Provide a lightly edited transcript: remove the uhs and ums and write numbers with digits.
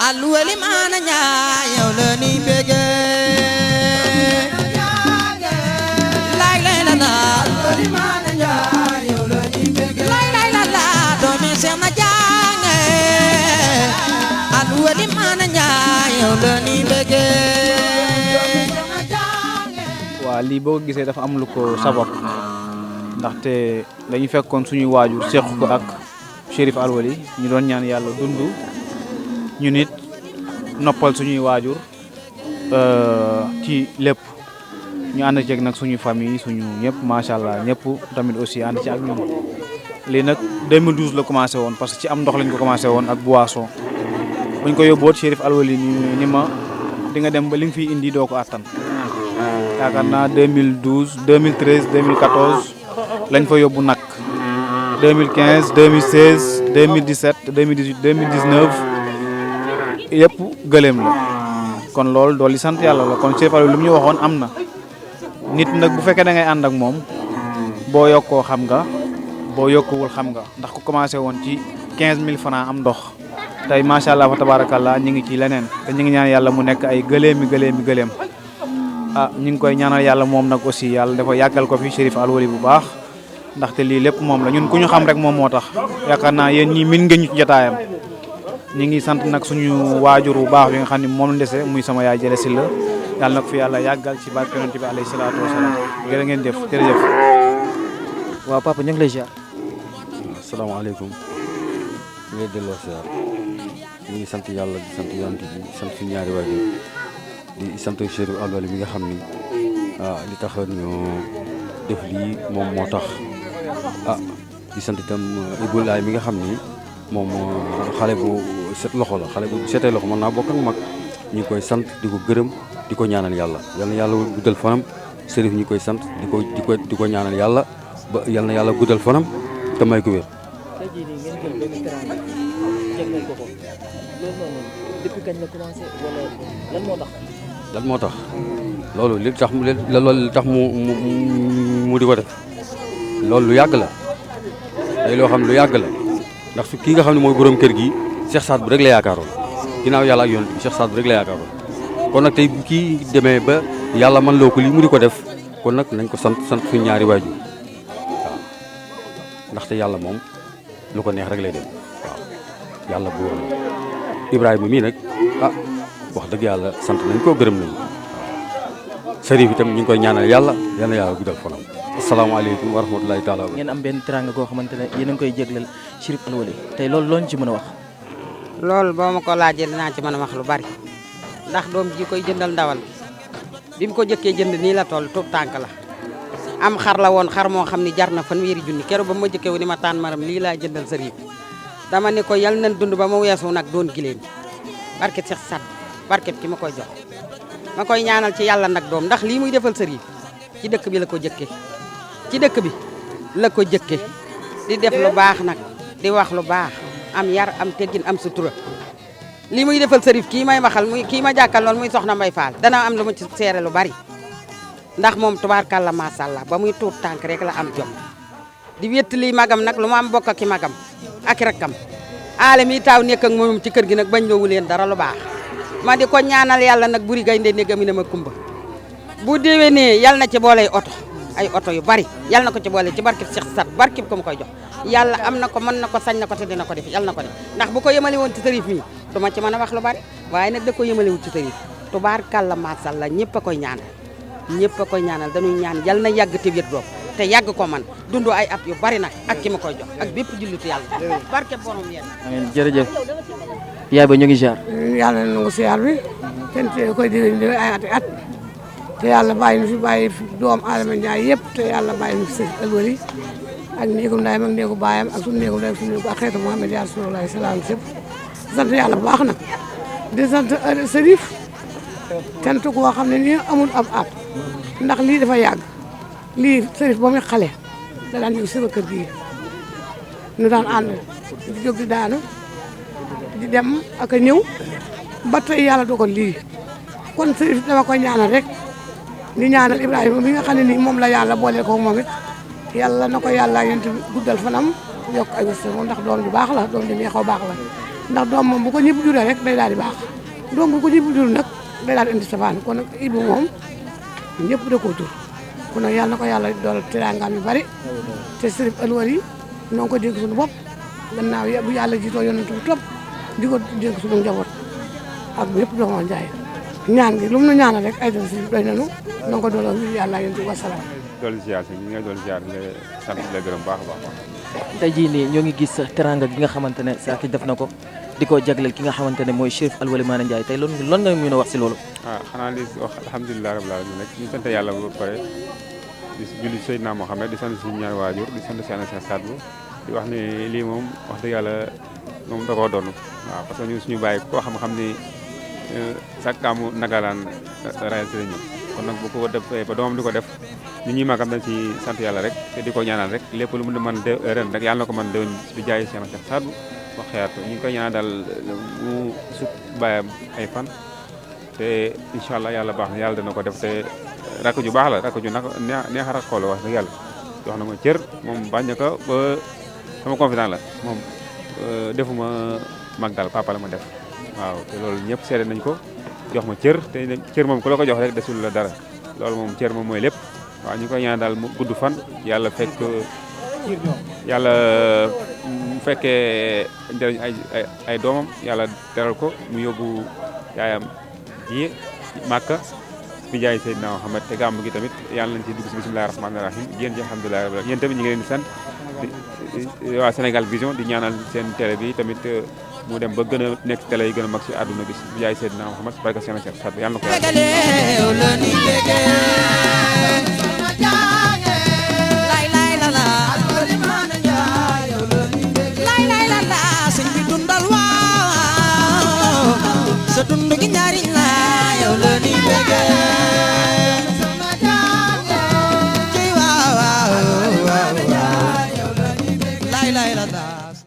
alwali maana Njaay yow la ni bége lay lay la la alwali maana Njaay yow la ni bége lay lay la la doomi Seex na Jaange alwali maana Njaay yow la ni bége. waa lii boo gisee dafa am lu ko sabab ndaxte dañu fekkoon suñuy waajur seq ko ak Chérif Alwali ñu doon ñaan yàlla dund ñu nit noppal suñuy waajur ci lépp ñu ànd ceeg nag suñu famille suñu ñëpp macha allah ñëpp tamit aussi ànd ci ak ñun. lii nag 2012 la commencé woon parce que ci am ndox lañ ko commencé woon ak boisson buñ ko yóbboot Chérif Alwali ni ma di nga dem ba li nga fiy indi doo ko attan yaakaar naa 2012 2013 2014 lañ fa yóbbu nag 2015 2016 2017 2018 2019 yëpp gëléem la kon loolu dool li sant yàlla la kon Chérif Alwali lu mu ñu waxoon am na nit nag bu fekkee da ngay ànd ak moom boo yokkoo xam nga boo yokkuwul xam nga ndax ku commencé woon ci 15000 francs am ndox tey macha allah fa tabarakallah ñu ngi ci leneen te ñu ngi ñaan yàlla mu nekk ay gëléem ah ñu ngi koy ñaanal yàlla moom nag aussi yàlla dafa yàggal ko fi Chérif Alwali bu baax ndaxte lii lépp moom la ñun ku ñu xam rek moom moo tax yaakaar naa yéen ñi min ngeen ñu ci jotaayam ñu ngi sant nag suñu waajur bu baax bi nga xam ne moom la dese muy sama yaay jële si la yàlla na ko fi yàlla yàggal ci barke yonent bi alayhi salaatu wasalaam jërë ngeen jëf jërëjëf. waaw papa ñu ngi lay ziar. asalaamaaleykum ñu ngi delloo ziar ñu ngi sant yàlla di sant yonent bi sant suñu ñaari waajur di sant Chérif Alwali mi nga xam ni li tax ñu def lii moom moo tax di sant itam Ibou Laye mi nga xam ni moom xale bu set loxo la xale bu setee loxo mën naa bokk ak mag ñu ngi koy sant di ko gërëm di ko ñaanal yàlla yal na yàlla guddal fanam Chérif ñu koy sant di ko ñaanal yàlla ba yal na yàlla guddal fanam te may ko wér. tey jii nii ngeen jël benn terrain jégal ko loolu noonu depuis kañ la commencé wala lan moo tax. lan moo tax loolu li tax mu di ko def loolu lu yàgg la day loo xam ne lu yàgg la ndax su kii nga xam ne mooy borom kër gi Cheikh Saad bu rek la yaakaaroon ginnaaw yàlla ak yonent bi Cheikh Saad bu rek la yaakaaroon kon nag tey kii demee ba yàlla man loo ko lii mu di ko def kon nag nañ ko sant suñu ñaari waajur waaw ndaxte yàlla moom lu ko neex rek lay def waaw yàlla bu wóor Ibrahima mii nag wax dëgg yàlla sant nañ ko gërëm nañu Chérif itam ñu ngi koy ñaanal yàlla yal na yàlla guddal fanam. asalaamaaleykum wa rahmatulahi taala. ngeen am benn teranga goo xamante ne yéen a ngi koy jéglal Chérif Alwali tey loolu loo ñu ci mën a wax. loolu boo ma ko laajee dinaa ci mën a wax lu bari ndax doom ji koy jëndal ndawal bi mu ko jëkkee jënd nii la toll tuut tànk la am xar la woon xar moo xam ni jar na fanweeri junni keroog ba ma jëkkee wu ni ma taan maram lii laa jëndal Chérif dama ne ko yal nañ dund ba ma weesu nag doon gileen barke Cheikh Saad barket ki ma koy jox ma koy ñaanal ci yàlla nag doom ndax lii muy defal Chérif ci dëkk bi la ko jëkke ci dëkk bi la ko jëkke di def lu baax nag di wax lu baax am yar am teggin am sutura lii muy defal Chérif kii may waxal muy kii ma jàkkal lool muy soxna Mbay Fall dana am lu ma ci seere lu bari ndax moom tubaarkàlla macha allah ba muy tuut tànk rek la am jom di wéttali magam nag lu mu am bokk ak i magam ak rakkam aale mi taaw nekk ak moom ci kër gi nag bañ loowu leen dara lu baax ma di ko ñaanal yàlla nag buri gaynde ne gami na ma kumba bu déwénee yal na ci boole ay oto yu bari yal na ko ci boole ci barkib Cheikh Saad barkib ko mu koy jox yàlla am na ko mën na ko sañ na ko te dina ko def yal na ko def ndax bu ko yemale woon ci Chérif mi du ma ci mën a wax lu bari waaye nag da ko yemale woon ci Chérif tubaarkàlla macha allah ñëpp a koy ñaanal dañuy ñaan yal na yàgg te wér doom te yàgg ko man dundoo ay at yu bari nag ak ki ma koy jox ak bépp jullitu yàlla barkeb borom yéen amiin jërëjëf yaay ba ñu ngi ziar. yàlla na nangu ziar bi kenn te koy di ay ati at te yàlla bàyyi nu fi bàyyi doom Adama Ndiaye yëpp te yàlla bàyyi nu fi Chérif Alwali ak néegum ndayam ak néegu baayam ak suñu néegum ndayam suñu néegu ak xeetu Muhammad ya Rasulullah salaam sëpp sant yàlla bu baax nag di sant Chérif cant koo xam ne nii amul ab at ndax lii dafa yàgg lii Chérif ba muy xale da daan ñëw sama kër gi ñu daan ànd di jóg di daanu di dem ak a ñëw ba tey yàlla dogal lii kon Chérif dama koy ñaanal rek di ñaanal Ibrahima bi nga xam ne nii moom la yàlla boole ko moom it yàlla na ko yàlla yent guddal fanam yokk ay wërsëg moom ndax doom ju baax la doom ju neexoo baax la ndax doom moom bu ko ñëpp juree rek day daal di baax doom bu ko ñëpp jur nag day daal di indi safaan kon nag Ibou moom ñëpp da koo jur kon nag yàlla na ko yàlla dool teraangaam yu bari te Sërif Alwali yi ñoo ngi ko dénk suñu bopp gannaaw bu yàlla jiitoo yonent bu topp di ko dénk suñu njaboot ak ñëpp doxoon Njaay ñaan gi lu mu nu ñaanal rek ay def si doy nañu na nga ko dooloo ngir yàlla yonent bi wasalaam doolu ziar si ñi nga doolu ziar di la sant di la gërëm baax a baax. tey jii nii ñoo ngi gis teranga gi nga xamante ne Sakhi def na ko di ko jagleel ki nga xamante ne mooy Chérif Alwali Mané Ndiaye tey loolu lan nga mën a wax si loolu. xanaa di wax alhamdulilah rabbil alamin rek ñu sant yàlla ba pare di julli Seydina Mohamed di sant suñu ñaari waajur di sant Cheikh Cheikh Sadbou di wax ni lii moom wax dëgg yàlla moom da koo doon waaw parce que ñun suñu bàyyi koo xam ni chaque kaamu nagalaan réalité ñu kon nag bu ko defee ba doomam di ko def ñun ñi magam dañ ci sant yàlla rek te di ko ñaanal rek lépp lu mu mën de ren rek yàlla na ko mën déwén di jaay Cheikh Cheikh Sadbou wax xeyaatu ñu ngi koy ñaanal daal mu sut bàyyam ay fan te incha allah yàlla baax na yàlla dana ko def te rakk ju baax la rakk ju neex a rakkoo la wax dëgg yàlla jox na ma cër moom bañ ko ba sama confident la moom defuma mag daal papa la ma def waaw te loolu ñëpp seede nañ ko jox ma cër te cër moom ku la ko jox rek desul la dara loolu moom cër moom mooy lépp waaw ñu ngi koy ñaan daal mu gudd fan yàlla fekk yàlla mu fekkee njëriñ ay doomam yàlla teral ko mu yóbbu yaayam yi Màkka bi jaay Seydina Muhammad te gàmm gi tamit yàlla nañ ci dugg si bismillahi rahmaani rahim yéen ci alhamdulilah rabbil alamin yéen tamit ñu ngi leen di sant waa Sénégal Vision di ñaanal seen télé bi tamit mu dem ba gën a nekk télé yi gën a mag si àdduna bi bi jaay Seydina Muhammad barka Cheikh Sadbou yàlla na ko yàlla